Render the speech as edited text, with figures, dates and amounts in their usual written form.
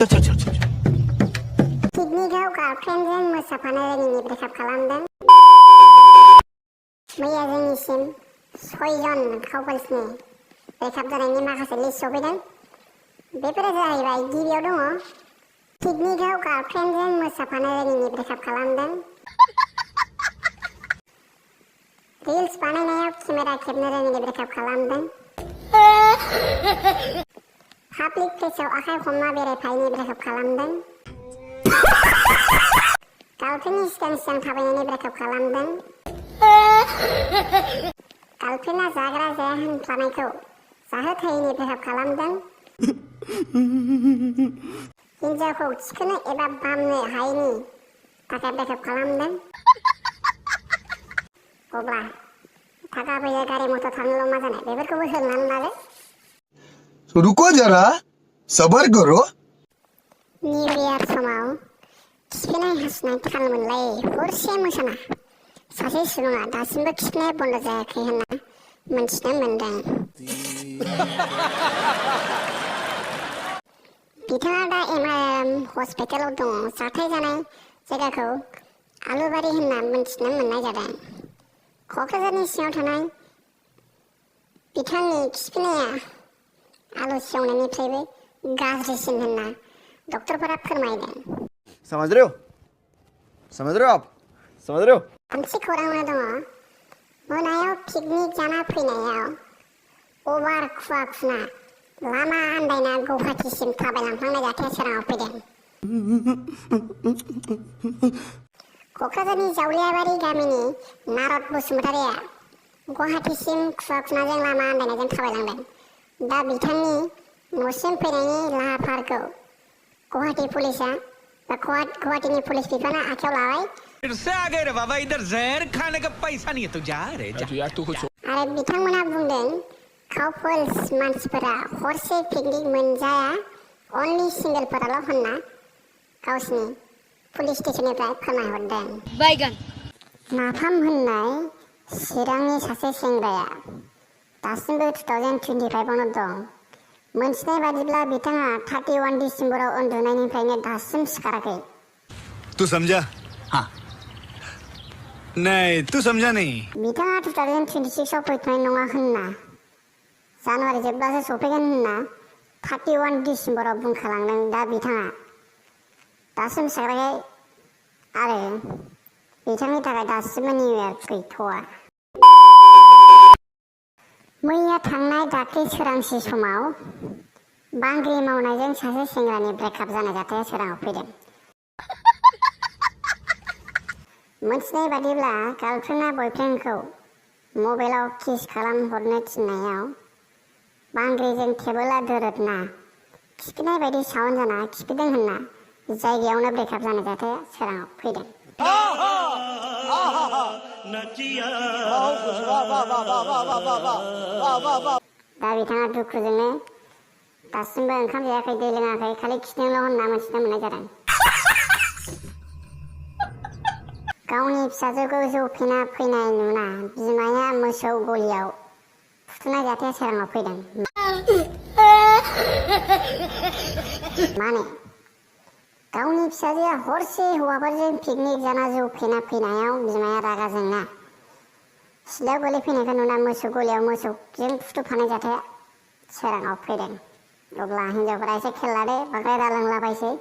पिकनिकआव गार्लफ्रेन्डजों मोसाफानो रोङिनि breakup खालामदों। मैया जोंनिसिम 6 जन कापल्सनि ब्रेकआप जानायनि माखासे लिस्ट सफैदों। बेफोरो जाहैबाय गिबियाव दङ पिकनिकआव गार्लफ्रेन्डजों मोसाफानो रोङिनि ब्रेकआप खालामदों। रिल्स बानायनायाव केमेरा खेबनो रोङिनि ब्रेकआप खालामदों। पाब्लिक प्लेसआव आखाइ हमना बेरायफायिनि ब्रेकआप खालामदों। गार्लफ्रेन्डनि सिगां सिगां थाबायनायनि ब्रेकआप खालामदों। गार्लफ्रेन्डआ जाग्रा जाया होनफ्लानायखौ जाहोथायिनि ब्रेकआप खालामदों। हिन्जावखौ थिखोनो एबा बामनो हायिनि थाखाय ब्रेकआप खालामदों। अब्ला थाखा फैसा गारि मटर थांनोल' मा जानाय, बेफोरखौबो होनानै लादो। रुको जरा सबर करो। निउ इयार समाव खिफिनाय हासुनाय थाल मोनलायै हरसे मोसाना सासे सुबुङा दासिमबो खिफिनाया बन्द जायाखै होनना मोनथिनो मोनदों। बिथाङा दा एमआरएम हस्पिटालाव दङ। जाथाय जानाय जायगाखौ आलुबारि होनना मोनथिनो मोननाय जादों। क'क्राझारनि सिङाव थानाय बिथांनि खिफिनाया आलु सेवनायनिफ्रायबो गाज्रिसिन होनना डक्टरफोरा फोरमायदों। समझ रहे हो आप समझ रहे हो। मोनसे खौरांनो दङ। मोनायाव पिकनिक जाना फैनायाव अभार खुवा खुना लामा आन्दायना गुवाहाटीसिम थाबायलांफ्लांनाय जाथाया सोराङाव फैदों। क'क्राझारनि जावलियाबारि गामिनि नारद बसुमतारिया गुवाहाटीसिम खुवा खुनाजों लामा आन्दायनायजों थाबायलांदों। दा बिथांनि न'सिम फैनायनि लाहाफाहारखौ गुवाहाटी पुलिस बिफाना आखायाव लाबाय। फिर से आ गए रे बाबा, इधर जहर खाने का पैसा नहीं है, तू जा रे जा। आरो बिथांमोना बुंदों कापल्स मानसिफोरा हरसे पिकनिक मोनजाया, अनलि सिंगोलफोराल' होनना गावसिनि पुलिस स्टेशननिफ्राय फोरमायहरदों। नाफाम होननाय चिरांनि सासे सेंग्राया दासिमबो 2025आवनो दं। मोनथिनाय बादिब्ला बिथाङा 31 डिसेम्बराव उन्दुनायनिफ्रायनो दासिम सिखाराखै। तू समझा? हाँ नहीं, तू समझा नहीं। बिथाङा 2026आव फैथ'नाय नङा होनना, जानुवारि जोबब्लासो सफैगोन होनना 31 डिसेम्बराव बुंखालांदों। दा बिथाङा दासिम सिखाराखै आरो बिथांनि थाखाय दासिमबो निउ इयार गैथ'वा। मैया थांनाय दाख्लै सोरांसि समाव बांग्रि मावनायजों सासे सेंग्रानि ब्रेकआप जानाय जाथाया सोराङाव फैदों। मोनथिनाय बादिब्ला गार्लफ्रेन्डआ बयफ्रेन्डखौ मबाइलाव किस खालामहरनो थिननायाव बांग्रिजों टेबोला दोरोदना खिफिनाय बायदि साउन्ड जाना खिफिदों होनना जायगायावनो ब्रेकआप जानाय जाथाया सोराङाव फैदों। दा बिथाङा दुखुजोंनो दासिमबो ओंखाम जायाखै, दै लोङाखै, खालि खिदोंल' होनना मोनथिनो मोननाय जादों। गावनि फिसाजोखौ जौ फेना फैनाय नुना बिमाया मोसौ गलियाव फुथुनाय जाथाया सोराङाव फैदों। माने गावनि फिसाजोआ हरसे हौवाफोरजों पिकनिक जाना जौ फेना फैनायाव बिमाया रागा जोंना सिथ्लायाव गोलैफैनायखौ नुना मोसौ गलियाव मोसौजों फुथुफानाय जाथाया सोराङाव फैदों। अब्ला हिनजावफोरा एसे खेल लादो, बांद्राय दालोंलाबायसै।